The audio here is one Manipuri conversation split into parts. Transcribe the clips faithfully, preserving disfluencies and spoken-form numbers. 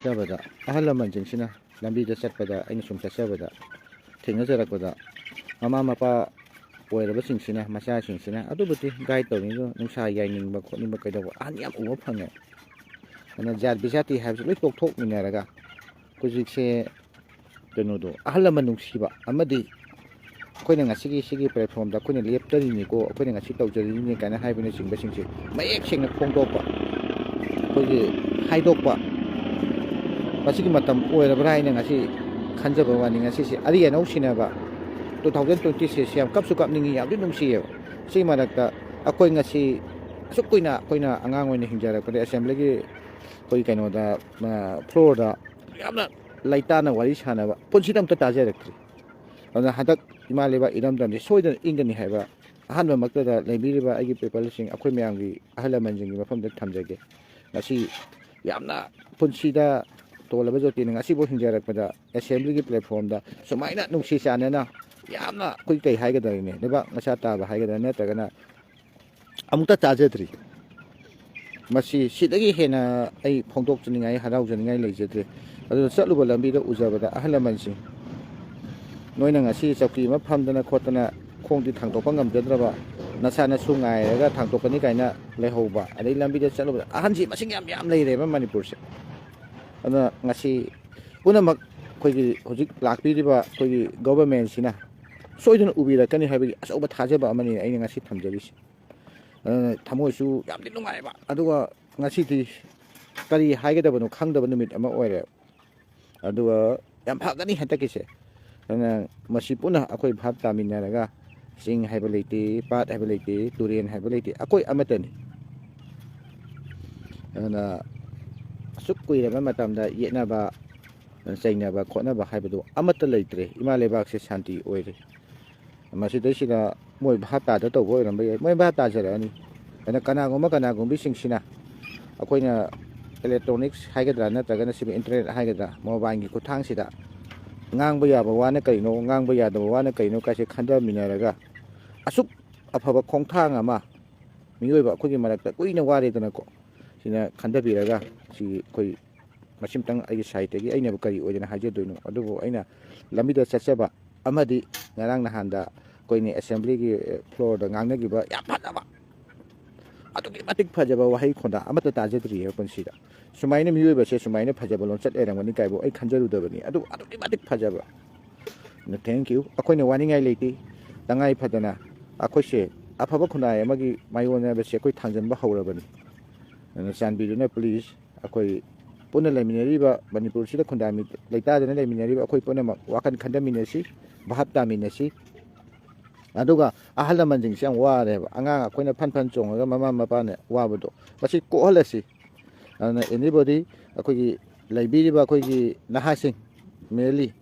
ꯆꯠꯆꯕꯗ, ꯑꯍꯜ ꯂꯃꯟꯁꯤꯡꯁꯤꯅ ꯂꯝꯕꯤꯗ ꯆꯠꯄꯗ, ꯑꯩꯅ ꯁꯨꯝ ꯆꯠꯆꯕꯗ ꯊꯦꯡꯅꯖꯔꯛꯄꯗ, ꯃꯃꯥ ꯃꯄꯥ ꯑꯣꯏꯔꯕꯁꯤꯡꯁꯤꯅ, ꯃꯆꯥꯁꯤꯡꯁꯤꯅ ꯑꯗꯨꯕꯨꯗꯤ ꯒꯥꯏꯗ ꯇꯧꯅꯤꯡꯕ, ꯅꯨꯡꯁꯥ ꯌꯥꯏꯅꯤꯡꯕ ꯈꯣꯠꯅꯤꯡꯕ ꯀꯩꯗꯧꯕ ꯑꯍꯟ ꯌꯥꯝ ꯎꯕ ꯐꯪꯉꯦ꯫ ꯑꯗꯨꯅ ꯖꯥꯠ ꯕꯤꯖꯥꯇꯤ ꯍꯥꯏꯕꯁꯤ ꯂꯣꯏ ꯇꯣꯛꯊꯣꯛꯃꯤꯟꯅꯔꯒ ꯍꯧꯖꯤꯛꯁꯦ ꯀꯩꯅꯣꯗꯣ, ꯑꯍꯜ ꯂꯃꯟ ꯅꯨꯡꯁꯤꯕ ꯑꯃꯗꯤ ꯑꯩꯈꯣꯏꯅ ꯉꯁꯤꯒꯤ ꯁꯤꯒꯤ ꯄ꯭ꯂꯦꯠꯐꯣꯝꯗ ꯑꯩꯈꯣꯏꯅ ꯂꯦꯞꯇꯔꯤꯅꯤꯀꯣ, ꯑꯩꯈꯣꯏꯅ ꯉꯁꯤ ꯇꯧꯖꯔꯤꯅꯤ ꯀꯥꯏꯅ ꯍꯥꯏꯕꯅꯆꯤꯡꯕꯁꯤꯡꯁꯦ ꯃꯌꯦꯛ ꯁꯦꯡꯅ ꯐꯣꯡꯗꯣꯛꯄ, ꯑꯩꯈꯣꯏꯒꯤ ꯍꯥꯏꯗꯣꯛꯄ, ꯃꯁꯤꯒꯤ ꯃꯇꯝ ꯑꯣꯏꯔꯕ꯭ꯔꯥ ꯍꯥꯏꯅ ꯉꯁꯤ ꯈꯟꯖꯕ ꯋꯥꯅꯤ꯫ ꯉꯁꯤꯁꯦ ꯑꯔꯤ ꯑꯅꯧ ꯁꯤꯟꯅꯕ ꯇꯨ ꯊꯥꯎꯖꯟ ꯇ꯭ꯋꯦꯟꯇꯤ ꯁꯤꯛꯁꯁꯦ ꯌꯥꯝ ꯀꯞꯁꯨ ꯀꯞꯅꯤꯡꯉꯤ, ꯌꯥꯝꯗꯤ ꯅꯨꯡꯁꯤꯌꯦꯕ꯫ ꯁꯤꯒꯤ ꯃꯔꯛꯇ ꯑꯩꯈꯣꯏ ꯉꯁꯤ ꯑꯁꯨꯛ ꯀꯨꯏꯅ ꯑꯩꯈꯣꯏꯅ ꯑꯉꯥꯡ ꯑꯣꯏꯅ ꯍꯤꯡꯖꯔꯛꯄꯗ ꯑꯦꯁꯦꯝꯕ꯭ꯂꯤꯒꯤ ꯑꯩꯈꯣꯏ ꯀꯩꯅꯣꯗ, ꯐ꯭ꯂꯣꯔꯗ ꯌꯥꯝꯅ ꯂꯩꯇꯥꯅ ꯋꯥꯔꯤ ꯁꯥꯟꯅꯕ ꯄꯨꯟꯁꯤꯗ ꯑꯝꯇ ꯇꯥꯖꯔꯛꯇ꯭ꯔꯤ꯫ ꯑꯗꯨꯅ ꯍꯟꯗꯛ ꯏꯃꯥ ꯂꯩꯕꯥꯛ ꯏꯔꯝꯗꯝꯁꯤ ꯁꯣꯏꯗꯅ ꯏꯪꯒꯅꯤ ꯍꯥꯏꯕ ꯑꯍꯥꯟꯕꯃꯛꯇꯗ ꯂꯩꯕꯤꯔꯤꯕ ꯑꯩꯒꯤ ꯄꯤꯄꯜꯁꯤꯡ, ꯑꯩꯈꯣꯏ ꯃꯌꯥꯝꯒꯤ ꯑꯍꯜ ꯂꯃꯟꯁꯤꯡꯒꯤ ꯃꯐꯝꯗ ꯊꯝꯖꯒꯦ꯫ ꯉꯁꯤ ꯌꯥꯝꯅ ꯄꯨꯟꯁꯤꯗ ꯇꯣꯜꯂꯕ ꯖꯣꯇꯤꯅ ꯉꯁꯤꯐꯥꯎ ꯍꯤꯡꯖꯔꯛꯄꯗ ꯑꯦꯁꯦꯝꯕ꯭ꯂꯤꯒꯤ ꯄ꯭ꯂꯦꯠꯐꯣꯝꯗ ꯁꯨꯃꯥꯏꯅ ꯅꯨꯡꯁꯤ ꯆꯥꯟꯅꯅ ꯌꯥꯝꯅ ꯑꯩꯈꯣꯏ ꯀꯩ ꯍꯥꯏꯒꯗꯧꯔꯤꯅꯦ, ꯂꯩꯕꯥꯛ ꯃꯆꯥ ꯇꯥꯕ ꯍꯥꯏꯒꯗ꯭ꯔꯥ, ꯅꯠꯇ꯭ꯔꯒꯅ ꯑꯃꯨꯛꯇ ꯇꯥꯖꯗ꯭ꯔꯤ꯫ ꯃꯁꯤ ꯁꯤꯗꯒꯤ ꯍꯦꯟꯅ ꯑꯩ ꯐꯣꯡꯗꯣꯛꯆꯅꯤꯡꯉꯥꯏ, ꯍꯔꯥꯎꯖꯅꯤꯡꯉꯥꯏ ꯂꯩꯖꯗ꯭ꯔꯦ꯫ ꯑꯗꯨꯅ ꯆꯠꯂꯨꯕ ꯂꯝꯕꯤꯗ ꯎꯖꯕꯗ ꯑꯍꯜ ꯂꯃꯟꯁꯤꯡ, ꯅꯣꯏꯅ ꯉꯁꯤ ꯆꯧꯀꯤ ꯑꯃ ꯐꯝꯗꯅ ꯈꯣꯠꯇꯅ ꯈꯣꯡꯗꯤ ꯊꯥꯡꯗꯣꯛꯄ ꯉꯝꯖꯗ꯭ꯔꯕ, ꯅꯆꯥ ꯅꯁꯨ ꯉꯥꯏꯔꯒ ꯊꯥꯡꯗꯣꯛꯀꯅꯤ ꯀꯥꯏꯅ ꯂꯩꯍꯧꯕ, ꯑꯗꯩ ꯂꯝꯕꯤꯗ ꯆꯠꯂꯨꯕꯗ ꯑꯍꯟꯁꯤ ꯃꯁꯤꯡ ꯌꯥꯝ ꯌꯥꯝ ꯂꯩꯔꯦꯕ ꯃꯅꯤꯄꯨꯔꯁꯦ꯫ ꯑꯗꯨꯅ ꯉꯁꯤ ꯄꯨꯝꯅꯃꯛ ꯑꯩꯈꯣꯏꯒꯤ ꯍꯧꯖꯤꯛ ꯂꯥꯛꯄꯤꯔꯤꯕ ꯑꯩꯈꯣꯏꯒꯤ ꯒꯣꯕꯔꯃꯦꯟꯁꯤꯅ ꯁꯣꯏꯗꯅ ꯎꯕꯤꯔꯛꯀꯅꯤ ꯍꯥꯏꯕꯒꯤ ꯑꯆꯧꯕ ꯊꯥꯖꯕ ꯑꯃꯅꯤ ꯑꯩꯅ ꯉꯁꯤ ꯊꯝꯖꯔꯤꯁꯤ꯫ ꯑꯗꯨꯅ ꯊꯃꯣꯏꯁꯨ ꯌꯥꯝꯗꯤ ꯅꯨꯡꯉꯥꯏꯕ, ꯑꯗꯨꯒ ꯉꯁꯤꯗꯤ ꯀꯔꯤ ꯍꯥꯏꯒꯗꯕꯅꯣ ꯈꯪꯗꯕ ꯅꯨꯃꯤꯠ ꯑꯃ ꯑꯣꯏꯔꯦ꯫ ꯑꯗꯨꯒ ꯌꯥꯝ ꯐꯒꯅꯤ ꯍꯟꯗꯛꯀꯤꯁꯦ꯫ ꯑꯗꯨꯅ ꯃꯁꯤ ꯄꯨꯟꯅ ꯑꯩꯈꯣꯏ ꯚꯥꯞ ꯇꯥꯃꯤꯟꯅꯔꯒ, ꯆꯤꯡ ꯍꯥꯏꯕ ꯂꯩꯇꯦ, ꯄꯥꯠ ꯍꯥꯏꯕ ꯂꯩꯇꯦ, ꯇꯨꯔꯦꯟ ꯍꯥꯏꯕ ꯂꯩꯇꯦ, ꯑꯩꯈꯣꯏ ꯑꯃꯠꯇꯅꯤ꯫ ꯑꯗꯨꯅ ꯑꯁꯨꯛ ꯀꯨꯏꯔꯕ ꯃꯇꯝꯗ ꯌꯦꯠꯅꯕ, ꯆꯩꯅꯕ ꯈꯣꯠꯅꯕ ꯍꯥꯏꯕꯗꯨ ꯑꯃꯠꯇ ꯂꯩꯇ꯭ꯔꯦ꯫ ꯏꯃꯥ ꯂꯩꯕꯥꯛꯁꯦ ꯁꯥꯟꯇꯤ ꯑꯣꯏꯔꯦ꯫ ꯃꯁꯤꯗꯩꯁꯤꯗ ꯃꯣꯏ ꯚꯥꯞ ꯇꯥꯗ ꯇꯧꯕ ꯑꯣꯏꯔꯝꯕ ꯌꯥꯏ, ꯃꯣꯏ ꯚꯥꯞ ꯇꯥꯖꯔꯛꯑꯅꯤ꯫ ꯑꯗꯨꯅ ꯀꯅꯥꯒꯨꯝꯕ ꯀꯅꯥꯒꯨꯝꯕꯤꯁꯤꯡꯁꯤꯅ ꯑꯩꯈꯣꯏꯅ ꯏꯂꯦꯛꯇ꯭ꯔꯣꯅꯤꯛꯁ ꯍꯥꯏꯒꯗ꯭ꯔꯥ, ꯅꯠꯇ꯭ꯔꯒꯅ ꯁꯤꯕꯨ ꯏꯟꯇꯔꯅꯦꯠ ꯍꯥꯏꯒꯗ꯭ꯔꯥ, ꯃꯣꯕꯥꯏꯜꯒꯤ ꯈꯨꯠꯊꯥꯡꯁꯤꯗ ꯉꯥꯡꯕ ꯌꯥꯕ ꯋꯥꯅ ꯀꯔꯤꯅꯣ, ꯉꯥꯡꯕ ꯌꯥꯗꯕ ꯋꯥꯅ ꯀꯔꯤꯅꯣ ꯀꯥꯏꯁꯦ ꯈꯟꯊꯃꯤꯟꯅꯔꯒ, ꯑꯁꯨꯛ ꯑꯐꯕ ꯈꯣꯡꯊꯥꯡ ꯑꯃ ꯃꯤꯑꯣꯏꯕ ꯑꯩꯈꯣꯏꯒꯤ ꯃꯔꯛꯇ ꯀꯨꯏꯅ ꯋꯥꯔꯦꯗꯅꯀꯣ, ꯁꯤꯅ ꯈꯟꯊꯕꯤꯔꯒ ꯁꯤ ꯑꯩꯈꯣꯏ ꯃꯁꯤꯃꯇꯪ ꯑꯩꯒꯤ ꯁꯥꯏꯠꯇꯒꯤ ꯑꯩꯅꯕꯨ ꯀꯔꯤ ꯑꯣꯏꯗꯅ ꯍꯥꯏꯖꯗꯣꯏꯅꯣ? ꯑꯗꯨꯕꯨ ꯑꯩꯅ ꯂꯝꯕꯤꯗ ꯆꯠꯆꯕ ꯑꯃꯗꯤ ꯉꯔꯥꯡ ꯅꯍꯥꯟꯗ ꯑꯩꯈꯣꯏꯅ ꯑꯦꯁꯦꯝꯕ꯭ꯂꯤꯒꯤ ꯐ꯭ꯂꯣꯔꯗ ꯉꯥꯡꯅꯈꯤꯕ ꯌꯥꯝ ꯐꯖꯕ, ꯑꯗꯨꯛꯀꯤ ꯃꯇꯤꯛ ꯐꯖꯕ ꯋꯥꯍꯩ ꯈꯣꯟꯗꯥ ꯑꯃꯠꯇ ꯇꯥꯖꯗ꯭ꯔꯤꯌꯦ ꯄꯨꯟꯁꯤꯗ꯫ ꯁꯨꯃꯥꯏꯅ ꯃꯤꯑꯣꯏꯕꯁꯦ ꯁꯨꯃꯥꯏꯅ ꯐꯖꯕ ꯂꯣꯟꯆꯠ ꯂꯩꯔꯝꯒꯅꯤ ꯀꯥꯏꯕꯨ ꯑꯩ ꯈꯟꯖꯔꯨꯗꯕꯅꯤ꯫ ꯑꯗꯨ ꯑꯗꯨꯛꯀꯤ ꯃꯇꯤꯛ ꯐꯖꯕ꯫ Thank you꯫ ꯑꯩꯈꯣꯏꯅ ꯋꯥꯅꯤꯡꯉꯥꯏ ꯂꯩꯇꯦ꯫ ꯇꯉꯥꯏ ꯐꯗꯅ ꯑꯩꯈꯣꯏꯁꯦ ꯑꯐꯕ ꯈꯨꯟꯅꯥꯏ ꯑꯃꯒꯤ ꯃꯥꯏꯑꯣꯟꯅꯕꯁꯦ ꯑꯩꯈꯣꯏ ꯊꯥꯡꯖꯟꯕ ꯍꯧꯔꯕꯅꯤ꯫ ꯑꯗꯨꯅ ꯆꯥꯟꯕꯤꯗꯨꯅ please ꯑꯩꯈꯣꯏ ꯄꯨꯟꯅ ꯂꯩꯃꯤꯟꯅꯔꯤꯕ, ꯃꯅꯤꯄꯨꯔꯁꯤꯗ ꯈꯨꯟꯗꯥꯃꯤ ꯂꯩꯇꯥꯗꯅ ꯂꯩꯃꯤꯟꯅꯔꯤꯕ ꯑꯩꯈꯣꯏ ꯄꯨꯝꯅꯃꯛ ꯋꯥꯈꯜ ꯈꯟꯊꯃꯤꯟꯅꯁꯤ, ꯚꯥꯞ ꯇꯥꯃꯤꯟꯅꯁꯤ꯫ ꯑꯗꯨꯒ ꯑꯍꯜ ꯂꯃꯟꯁꯤꯡꯁꯦ ꯌꯥꯝ ꯋꯥꯔꯦꯕ꯫ ꯑꯉꯥꯡ ꯑꯩꯈꯣꯏꯅ ꯐꯟ ꯐꯟ ꯆꯣꯡꯉꯒ ꯃꯃꯥ ꯃꯄꯥꯅ ꯋꯥꯕꯗꯣ ꯃꯁꯤ ꯀꯣꯛꯍꯜꯂꯁꯤ꯫ ꯑꯗꯨꯅ anybody, ꯑꯩꯈꯣꯏꯒꯤ ꯂꯩꯕꯤꯔꯤꯕ ꯑꯩꯈꯣꯏꯒꯤ ꯅꯍꯥꯁꯤꯡ, mainly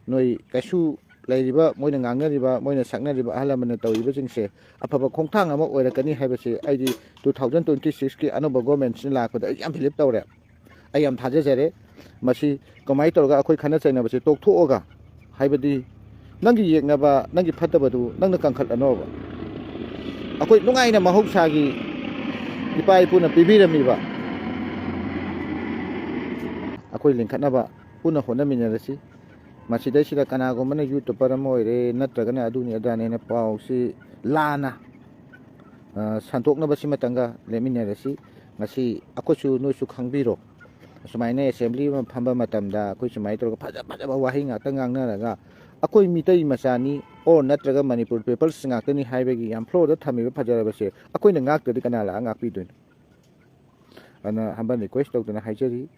ꯅꯣꯏ ꯀꯩꯁꯨ ꯂꯩꯔꯤꯕ, ꯃꯣꯏꯅ ꯉꯥꯡꯅꯔꯤꯕ, ꯃꯣꯏꯅ ꯁꯛꯅꯔꯤꯕ, ꯑꯍꯜ ꯂꯃꯟꯅ ꯇꯧꯔꯤꯕꯁꯤꯡꯁꯦ ꯑꯐꯕ ꯈꯣꯡꯊꯥꯡ ꯑꯃ ꯑꯣꯏꯔꯛꯀꯅꯤ ꯍꯥꯏꯕꯁꯤ ꯑꯩꯗꯤ two thousand twenty six ꯀꯤ ꯑꯅꯧꯕ government ꯁꯤꯅ ꯂꯥꯛꯄꯗ ꯑꯩ ꯌꯥꯝ believe ꯇꯧꯔꯦ꯫ ꯑꯩ ꯌꯥꯝ ꯊꯥꯖꯖꯔꯦ꯫ ꯃꯁꯤ ꯀꯃꯥꯏꯅ ꯇꯧꯔꯒ ꯑꯩꯈꯣꯏ ꯈꯠꯅ ꯆꯩꯅꯕꯁꯦ ꯇꯣꯛꯊꯣꯛꯑꯒ, ꯍꯥꯏꯕꯗꯤ ꯅꯪꯒꯤ ꯌꯦꯛꯅꯕ, ꯅꯪꯒꯤ ꯐꯠꯇꯕꯗꯨ ꯅꯪꯅ ꯀꯟꯈꯠꯂꯅꯣꯕ꯫ ꯑꯩꯈꯣꯏ ꯅꯨꯡꯉꯥꯏꯅ ꯃꯍꯧꯁꯥꯒꯤ ꯏꯄꯥ ꯏꯄꯨꯅ ꯄꯤꯕꯤꯔꯝꯃꯤꯕ ꯑꯩꯈꯣꯏ ꯂꯤꯡꯈꯠꯅꯕ ꯄꯨꯟꯅ ꯍꯣꯠꯅꯃꯤꯟꯅꯔꯁꯤ꯫ ꯃꯁꯤꯗꯩꯁꯤꯗ ꯀꯅꯥꯒꯨꯝꯕꯅ YouTuber ꯑꯃ ꯑꯣꯏꯔꯦ, ꯅꯠꯇ꯭ꯔꯒꯅ ꯑꯗꯨꯅꯤ ꯑꯗꯥꯅꯦꯅ ꯄꯥꯎꯁꯤ ꯂꯥꯟꯅ, ꯑ, ꯁꯟꯗꯣꯛꯅꯕ ꯁꯤꯃꯇꯪꯒ ꯂꯦꯞꯃꯤꯟꯅꯔꯁꯤ꯫ ꯉꯁꯤ ꯑꯩꯈꯣꯏꯁꯨ ꯅꯣꯏꯁꯨ ꯈꯪꯕꯤꯔꯣ, ꯑꯁꯨꯃꯥꯏꯅ ꯑꯦꯁꯦꯝꯕ꯭ꯂꯤ ꯑꯃ ꯐꯝꯕ ꯃꯇꯝꯗ ꯑꯩꯈꯣꯏ ꯁꯨꯃꯥꯏꯅ ꯇꯧꯔꯒ ꯐꯖ ꯐꯖꯕ ꯋꯥꯍꯩ ꯉꯥꯛꯇ ꯉꯥꯡꯅꯔꯒ, ꯑꯩꯈꯣꯏ ꯃꯤꯇꯩ ꯃꯆꯥꯅꯤ ꯑꯣꯔ ꯅꯠꯇ꯭ꯔꯒ ꯃꯅꯤꯄꯨꯔ ꯄꯤꯄꯜꯁ ꯉꯥꯛꯇꯅꯤ ꯍꯥꯏꯕꯒꯤ ꯌꯥꯝ ꯐ꯭ꯂꯣꯔꯗ ꯊꯝꯃꯤꯕ ꯐꯖꯔꯕꯁꯦ ꯑꯩꯈꯣꯏꯅ ꯉꯥꯛꯇ꯭ꯔꯗꯤ ꯀꯅꯥ ꯂꯥꯛꯑ ꯉꯥꯛꯄꯤꯗꯣꯏꯅꯣ? ꯑꯗꯨꯅ humble request ꯇꯧꯗꯅ ꯍꯥꯏꯖꯔꯤ꯫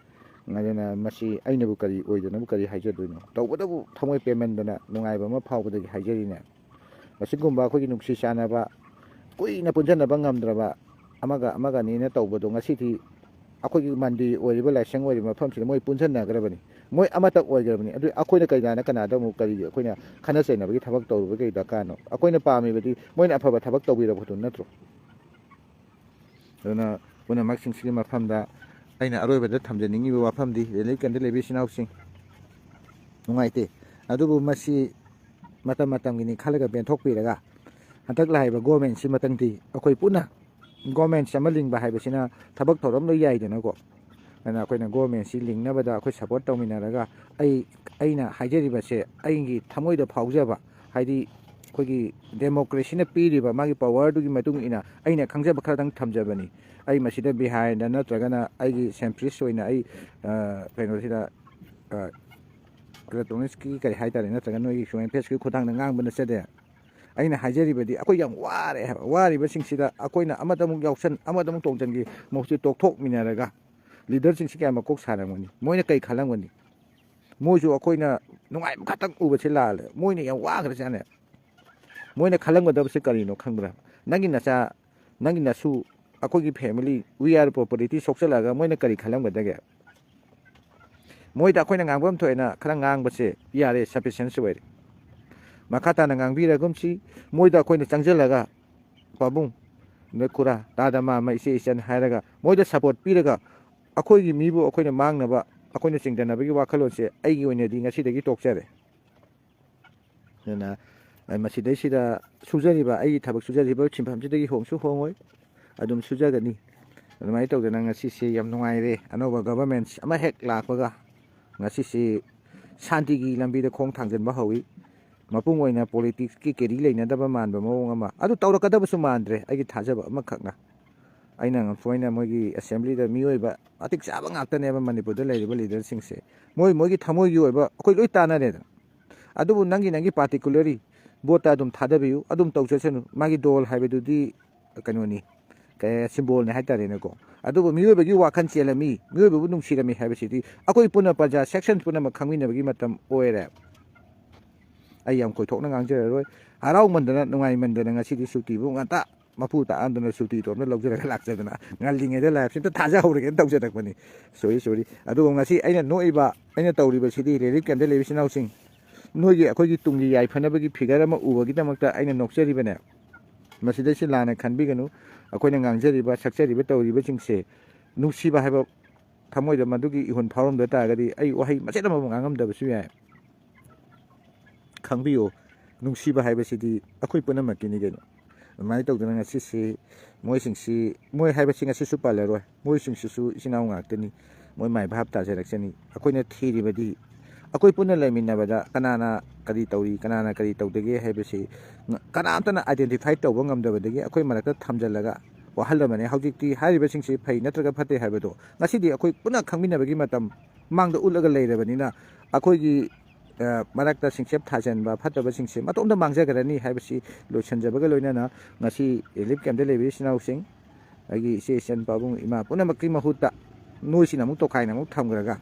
ꯑꯗꯨꯅ ꯃꯁꯤ ꯑꯩꯅꯕꯨ ꯀꯔꯤ ꯑꯣꯏꯗꯅꯕꯨ ꯀꯔꯤ ꯍꯥꯏꯖꯗꯣꯏꯅꯣ? ꯇꯧꯕꯇꯕꯨ ꯊꯃꯣꯏ ꯄꯦꯟꯃꯟꯗꯅ ꯅꯨꯡꯉꯥꯏꯕ ꯑꯃ ꯐꯥꯎꯕꯗꯒꯤ ꯍꯥꯏꯖꯔꯤꯅꯦ꯫ ꯑꯁꯤꯒꯨꯝꯕ ꯑꯩꯈꯣꯏꯒꯤ ꯅꯨꯡꯁꯤ ꯆꯥꯟꯅꯕ, ꯀꯨꯏꯅ ꯄꯨꯟꯖꯟꯅꯕ ꯉꯝꯗ꯭ꯔꯕ ꯑꯃꯒ ꯑꯃꯒꯅꯤꯅ ꯇꯧꯕꯗꯣ ꯉꯁꯤꯗꯤ ꯑꯩꯈꯣꯏꯒꯤ ꯃꯟꯗꯤꯔ ꯑꯣꯏꯔꯤꯕ, ꯂꯥꯏꯁꯪ ꯑꯣꯏꯔꯤꯕ ꯃꯐꯝꯁꯤꯗ ꯃꯣꯏ ꯄꯨꯟꯁꯤꯟꯅꯈ꯭ꯔꯕꯅꯤ, ꯃꯣꯏ ꯑꯃꯠꯇ ꯑꯣꯏꯈ꯭ꯔꯕꯅꯤ꯫ ꯑꯗꯨ ꯑꯩꯈꯣꯏꯅ ꯀꯩꯗꯥꯅ ꯀꯅꯥꯗ ꯑꯃꯨꯛ ꯀꯔꯤꯒꯤ ꯑꯩꯈꯣꯏꯅ ꯈꯠꯅ ꯆꯩꯅꯕꯒꯤ ꯊꯕꯛ ꯇꯧꯔꯨꯕ ꯀꯩ ꯗꯔꯀꯥꯔꯅꯣ? ꯑꯩꯈꯣꯏꯅ ꯄꯥꯝꯃꯤꯕꯗꯤ ꯃꯣꯏꯅ ꯑꯐꯕ ꯊꯕꯛ ꯇꯧꯕꯤꯔꯕꯗꯨ ꯅꯠꯇ꯭ꯔꯣ? ꯑꯗꯨꯅ ꯄꯨꯝꯅꯃꯛꯁꯤꯡꯁꯤꯒꯤ ꯃꯐꯝꯗ ꯑꯩꯅ ꯑꯔꯣꯏꯕꯗ ꯊꯝꯖꯅꯤꯡꯉꯤꯕ ꯋꯥꯐꯝꯗꯤ, ꯔꯦꯂꯤꯛ ꯀꯟꯗ ꯂꯩꯕ ꯏꯆꯤꯟ ꯏꯅꯥꯎꯁꯤꯡ, ꯅꯨꯡꯉꯥꯏꯇꯦ, ꯑꯗꯨꯕꯨ ꯃꯁꯤ ꯃꯇꯝ ꯃꯇꯝꯒꯤꯅꯤ ꯈꯜꯂꯒ ꯄꯦꯟꯊꯣꯛꯄꯤꯔꯒ, ꯍꯟꯗꯛ ꯂꯥꯛꯏꯕ government ꯁꯤ ꯃꯊꯪꯗꯤ ꯑꯩꯈꯣꯏ ꯄꯨꯟꯅ government ꯑꯃ ꯂꯤꯡꯕ ꯍꯥꯏꯕꯁꯤꯅ ꯊꯕꯛ ꯊꯧꯔꯝ ꯂꯣꯏ ꯌꯥꯏꯗꯅꯀꯣ꯫ ꯑꯗꯨꯅ ꯑꯩꯈꯣꯏꯅ ꯒꯣꯔꯃꯦꯟꯁꯤ ꯂꯤꯡꯅꯕꯗ ꯑꯩꯈꯣꯏ ꯁꯄꯣꯔꯠ ꯇꯧꯃꯤꯟꯅꯔꯒ, ꯑꯩ, ꯑꯩꯅ ꯍꯥꯏꯖꯔꯤꯕꯁꯦ ꯑꯩꯒꯤ ꯊꯃꯣꯏꯗ ꯐꯥꯎꯖꯕ, ꯍꯥꯏꯗꯤ ꯑꯩꯈꯣꯏꯒꯤ ꯗꯦꯃꯣꯀ꯭ꯔꯦꯁꯤꯅ ꯄꯤꯔꯤꯕ ꯃꯥꯒꯤ ꯄꯋꯥꯔꯗꯨꯒꯤ ꯃꯇꯨꯡ ꯏꯟꯅ ꯑꯩꯅ ꯈꯪꯖꯕ ꯈꯔꯗꯪ ꯊꯝꯖꯕꯅꯤ꯫ ꯑꯩ ꯃꯁꯤꯗ ꯕꯤꯍꯥꯏꯟꯗ ꯅꯠꯇ꯭ꯔꯒꯅ ꯑꯩꯒꯤ ꯁꯦꯟꯐꯤꯁ ꯑꯣꯏꯅ ꯑꯩ, ꯑ, ꯀꯩꯅꯣꯁꯤꯗ, ꯑ, ꯏꯂꯦꯛꯇ꯭ꯔꯣꯅꯤꯛꯁꯀꯤ ꯀꯔꯤ ꯍꯥꯏꯇꯥꯔꯦ, ꯅꯠꯇ꯭ꯔꯒ ꯅꯣꯏꯒꯤ ꯍ꯭ꯌꯨꯃꯦꯟ ꯐꯦꯁꯀꯤ ꯈꯨꯠꯊꯥꯡꯗ ꯉꯥꯡꯕ ꯅꯠꯆꯗꯦ꯫ ꯑꯩꯅ ꯍꯥꯏꯖꯔꯤꯕꯗꯤ ꯑꯩꯈꯣꯏ ꯌꯥꯝ ꯋꯥꯔꯦ ꯍꯥꯏꯕ꯫ ꯋꯥꯔꯤꯕꯁꯤꯡꯁꯤꯗ ꯑꯩꯈꯣꯏꯅ ꯑꯃꯗꯃꯨꯛ ꯌꯥꯎꯁꯟ, ꯑꯃꯗꯃꯨꯛ ꯇꯣꯡꯁꯤꯟꯒꯤ ꯃꯍꯨꯠꯁꯤ ꯇꯣꯛꯊꯣꯛꯃꯤꯟꯅꯔꯒ, ꯂꯤꯗꯔꯁꯤꯡꯁꯤ ꯀꯌꯥ ꯃꯀꯣꯛ ꯁꯥꯔꯝꯒꯅꯤ? ꯃꯣꯏꯅ ꯀꯩ ꯈꯜꯂꯝꯒꯅꯤ? ꯃꯣꯏꯁꯨ ꯑꯩꯈꯣꯏꯅ ꯅꯨꯡꯉꯥꯏꯕ ꯈꯛꯇꯪ ꯎꯕꯁꯤ ꯂꯥꯜꯂꯦ꯫ ꯃꯣꯏꯅ ꯌꯥꯝ ꯋꯥꯈ꯭ꯔꯖꯥꯠꯅꯦ꯫ ꯃꯣꯏꯅ ꯈꯜꯂꯝꯒꯗꯕꯁꯦ ꯀꯔꯤꯅꯣ ꯈꯪꯕ꯭ꯔꯥ? ꯅꯪꯒꯤ ꯅꯆꯥ, ꯅꯪꯒꯤ ꯅꯁꯨ, ꯑꯩꯈꯣꯏꯒꯤ family, we are property ꯁꯣꯛꯆꯜꯂꯛꯑꯒ ꯃꯣꯏꯅ ꯀꯔꯤ ꯈꯜꯂꯝꯒꯗꯒꯦ? ꯃꯣꯏꯗ ꯑꯩꯈꯣꯏꯅ ꯉꯥꯡꯐꯝ ꯊꯣꯛꯑꯦꯅ ꯈꯔ ꯉꯥꯡꯕꯁꯦ ꯌꯥꯔꯦ, sufficient ꯑꯣꯏꯔꯦ꯫ ꯃꯈꯥ ꯇꯥꯅ ꯉꯥꯡꯕꯤꯔꯒꯨꯝꯁꯤ꯫ ꯃꯣꯏꯗ ꯑꯩꯈꯣꯏꯅ ꯆꯪꯁꯤꯜꯂꯒ, "ꯄꯥꯕꯨꯡ, ꯅꯣꯏ ꯈꯨꯔꯥ, ꯇꯥꯗ ꯃꯥꯝꯃ, ꯏꯆꯦ ꯏꯆꯟ" ꯍꯥꯏꯔꯒ ꯃꯣꯏꯗ support ꯄꯤꯔꯒ, ꯑꯩꯈꯣꯏꯒꯤ ꯃꯤꯕꯨ ꯑꯩꯈꯣꯏꯅ ꯃꯥꯡꯅꯕ, ꯑꯩꯈꯣꯏꯅ ꯆꯤꯡꯊꯅꯕꯒꯤ ꯋꯥꯈꯜꯂꯣꯟꯁꯦ ꯑꯩꯒꯤ ꯑꯣꯏꯅꯗꯤ ꯉꯁꯤꯗꯒꯤ ꯇꯣꯛꯆꯔꯦ꯫ ꯑꯗꯨꯅ, ꯑ, ꯃꯁꯤꯗꯩꯁꯤꯗ ꯁꯨꯖꯔꯤꯕ, ꯑꯩꯒꯤ ꯊꯕꯛ ꯁꯨꯖꯔꯤꯕ ꯁꯤꯟꯐꯝꯁꯤꯗꯒꯤ ꯍꯣꯡꯁꯨ ꯍꯣꯡꯉꯣꯏ, ꯑꯗꯨꯝ ꯁꯨꯖꯒꯅꯤ꯫ ꯑꯗꯨꯃꯥꯏꯅ ꯇꯧꯗꯅ ꯉꯁꯤꯁꯦ ꯌꯥꯝ ꯅꯨꯡꯉꯥꯏꯔꯦ꯫ ꯑꯅꯧꯕ government ꯑꯃ ꯍꯦꯛ ꯂꯥꯛꯄꯒ ꯉꯁꯤꯁꯦ ꯁꯥꯟꯇꯤꯒꯤ ꯂꯝꯕꯤꯗ ꯈꯣꯡ ꯊꯥꯡꯖꯤꯟꯕ ꯍꯧꯏ꯫ ꯃꯄꯨꯡ ꯑꯣꯏꯅ politicsꯀꯤ carry ꯂꯩꯅꯗꯕ ꯃꯥꯟꯕ ꯃꯑꯣꯡ ꯑꯃ꯫ ꯑꯗꯨ ꯇꯧꯔꯛꯀꯗꯕꯁꯨ ꯃꯥꯟꯗ꯭ꯔꯦ, ꯑꯩꯒꯤ ꯊꯥꯖꯕ ꯑꯃꯈꯛꯅ꯫ ꯑꯩꯅ ꯉꯝꯐꯣꯏꯅ ꯃꯣꯏꯒꯤ assemblyꯗ ꯃꯤꯑꯣꯏꯕ ꯃꯇꯤꯛ ꯆꯥꯕ ꯉꯥꯛꯇꯅꯦꯕ ꯃꯅꯤꯄꯨꯔꯗ ꯂꯩꯔꯤꯕ leaderꯁꯤꯡꯁꯦ꯫ ꯃꯣꯏ, ꯃꯣꯏꯒꯤ ꯊꯃꯣꯏꯒꯤ ꯑꯣꯏꯕ ꯑꯩꯈꯣꯏ ꯂꯣꯏ ꯇꯥꯟꯅꯔꯦꯗꯅ꯫ ꯑꯗꯨꯕꯨ ꯅꯪꯒꯤ, ꯅꯪꯒꯤ particularly voteꯇ ꯑꯗꯨꯝ ꯊꯥꯗꯕꯤꯌꯨ, ꯑꯗꯨꯝ ꯇꯧꯖꯁꯅꯨ꯫ ꯃꯥꯒꯤ ꯗꯣꯜ ꯍꯥꯏꯕꯗꯨꯗꯤ ꯀꯩꯅꯣꯅꯤ, ꯀꯩ, symbolꯅꯤ ꯍꯥꯏꯇꯥꯔꯦꯅꯦꯀꯣ꯫ ꯑꯗꯨꯕꯨ ꯃꯤꯑꯣꯏꯕꯒꯤ ꯋꯥꯈꯜ ꯆꯦꯜꯂꯝꯃꯤ, ꯃꯤꯑꯣꯏꯕꯕꯨ ꯅꯨꯡꯁꯤꯔꯝꯃꯤ ꯍꯥꯏꯕꯁꯤꯗꯤ ꯑꯩꯈꯣꯏ ꯄꯨꯟꯅ ꯄ꯭ꯔꯖꯥ section ꯄꯨꯝꯅꯃꯛ ꯈꯪꯃꯤꯟꯅꯕꯒꯤ ꯃꯇꯝ ꯑꯣꯏꯔꯦ꯫ ꯑꯩ ꯌꯥꯝ ꯀꯣꯏꯊꯣꯛꯅ ꯉꯥꯡꯖꯔꯔꯣꯏ꯫ ꯍꯔꯥꯎꯃꯟꯗꯅ, ꯅꯨꯡꯉꯥꯏꯃꯟꯗꯅ ꯉꯁꯤꯗꯤ ꯁꯨꯇꯤꯕꯨ ꯉꯟꯇꯥ ꯃꯄꯨ ꯇꯥꯛꯑꯝꯗꯅ ꯁꯨꯇꯤꯗꯣ ꯑꯝꯇ ꯂꯧꯖꯔꯒ ꯂꯥꯛꯆꯗꯅ, ꯉꯜꯂꯤꯉꯩꯗ liveꯁꯦ ꯑꯝꯇ ꯊꯥꯖꯍꯧꯔꯒꯦꯅ ꯇꯧꯖꯔꯛꯄꯅꯤ꯫ Sorry, sorry꯫ ꯑꯗꯨꯒ ꯉꯁꯤ ꯑꯩꯅ ꯅꯣꯛꯏꯕ, ꯑꯩꯅ ꯇꯧꯔꯤꯕꯁꯤꯗꯤ relief campꯇ ꯂꯩꯕ ꯏꯆꯤꯟ ꯏꯅꯥꯎꯁꯤꯡ, ꯅꯣꯏꯒꯤ, ꯑꯩꯈꯣꯏꯒꯤ ꯇꯨꯡꯒꯤ ꯌꯥꯏꯐꯅꯕꯒꯤ figure ꯑꯃ ꯎꯕꯒꯤꯗꯃꯛꯇ ꯑꯩꯅ ꯅꯣꯛꯆꯔꯤꯕꯅꯦ꯫ ꯃꯁꯤꯗꯩꯁꯤ ꯂꯥꯟꯅ ꯈꯟꯕꯤꯒꯅꯨ꯫ ꯑꯩꯈꯣꯏꯅ ꯉꯥꯡꯖꯔꯤꯕ, ꯁꯛꯆꯔꯤꯕ, ꯇꯧꯔꯤꯕꯁꯤꯡꯁꯦ ꯅꯨꯡꯁꯤꯕ ꯍꯥꯏꯕ ꯊꯃꯣꯏꯗ ꯃꯗꯨꯒꯤ ꯏꯍꯨꯜ ꯐꯥꯎꯔꯝꯗ ꯇꯥꯔꯒꯗꯤ ꯑꯩ ꯋꯥꯍꯩ ꯃꯆꯦꯠ ꯑꯃꯕꯨ ꯉꯥꯡꯉꯝꯗꯕꯁꯨ ꯌꯥꯏ꯫ ꯈꯪꯕꯤꯌꯨ, ꯅꯨꯡꯁꯤꯕ ꯍꯥꯏꯕꯁꯤꯗꯤ ꯑꯩꯈꯣꯏ ꯄꯨꯝꯅꯃꯛꯀꯤꯅꯤ ꯀꯩꯅꯣ꯫ ꯑꯗꯨꯃꯥꯏꯅ ꯇꯧꯗꯅ ꯉꯁꯤꯁꯤ ꯃꯣꯏꯁꯤꯡꯁꯤ, ꯃꯣꯏ ꯍꯥꯏꯕꯁꯤ ꯉꯁꯤꯁꯨ ꯄꯜꯂꯔꯣꯏ, ꯃꯣꯏꯁꯤꯡꯁꯤꯁꯨ ꯏꯆꯤꯟ ꯏꯅꯥꯎ ꯉꯥꯛꯇꯅꯤ, ꯃꯣꯏ ꯃꯥꯏ ꯚꯥꯞ ꯇꯥꯖꯔꯛꯆꯅꯤ꯫ ꯑꯩꯈꯣꯏꯅ ꯊꯤꯔꯤꯕꯗꯤ ꯑꯩꯈꯣꯏ ꯄꯨꯟꯅ ꯂꯩꯃꯤꯟꯅꯕꯗ ꯀꯅꯥꯅ ꯀꯔꯤ ꯇꯧꯔꯤ, ꯀꯅꯥꯅ ꯀꯔꯤ ꯇꯧꯗꯒꯦ ꯍꯥꯏꯕꯁꯤ ꯀꯅꯥꯝꯇꯅ identify ꯇꯧꯕ ꯉꯝꯗꯕꯗꯒꯤ ꯑꯩꯈꯣꯏ ꯃꯔꯛꯇ ꯊꯝꯖꯤꯜꯂꯒ ꯋꯥꯍꯜꯂꯕꯅꯤ꯫ ꯍꯧꯖꯤꯛꯇꯤ ꯍꯥꯏꯔꯤꯕꯁꯤꯡꯁꯤ ꯐꯩ ꯅꯠꯇ꯭ꯔꯒ ꯐꯠꯇꯦ ꯍꯥꯏꯕꯗꯣ ꯉꯁꯤꯗꯤ ꯑꯩꯈꯣꯏ ꯄꯨꯟꯅ ꯈꯪꯃꯤꯟꯅꯕꯒꯤ ꯃꯇꯝ ꯃꯥꯡꯗ ꯎꯠꯂꯒ ꯂꯩꯔꯕꯅꯤꯅ ꯑꯩꯈꯣꯏꯒꯤ ꯃꯔꯛꯇ ꯁꯤꯡꯆꯦꯞ ꯊꯥꯖꯤꯟꯕ ꯐꯠꯇꯕꯁꯤꯡꯁꯦ ꯃꯇꯣꯝꯇ ꯃꯥꯡꯖꯒꯗꯅꯤ ꯍꯥꯏꯕꯁꯤ ꯂꯣꯏꯁꯤꯟꯖꯕꯒ ꯂꯣꯏꯅꯅ ꯉꯁꯤ relief camp ꯇ ꯂꯩꯕ ꯏꯆꯤꯟ ꯏꯅꯥꯎꯁꯤꯡ, ꯑꯩꯒꯤ ꯏꯆꯦ ꯏꯆꯟ ꯄꯥꯕꯨꯡ ꯏꯃꯥ ꯄꯨꯝꯅꯃꯛꯀꯤ ꯃꯍꯨꯠꯇ ꯅꯣꯏꯁꯤꯅ ꯑꯃꯨꯛ ꯇꯣꯈꯥꯏꯅ ꯑꯃꯨꯛ ꯊꯝꯈ꯭ꯔꯒ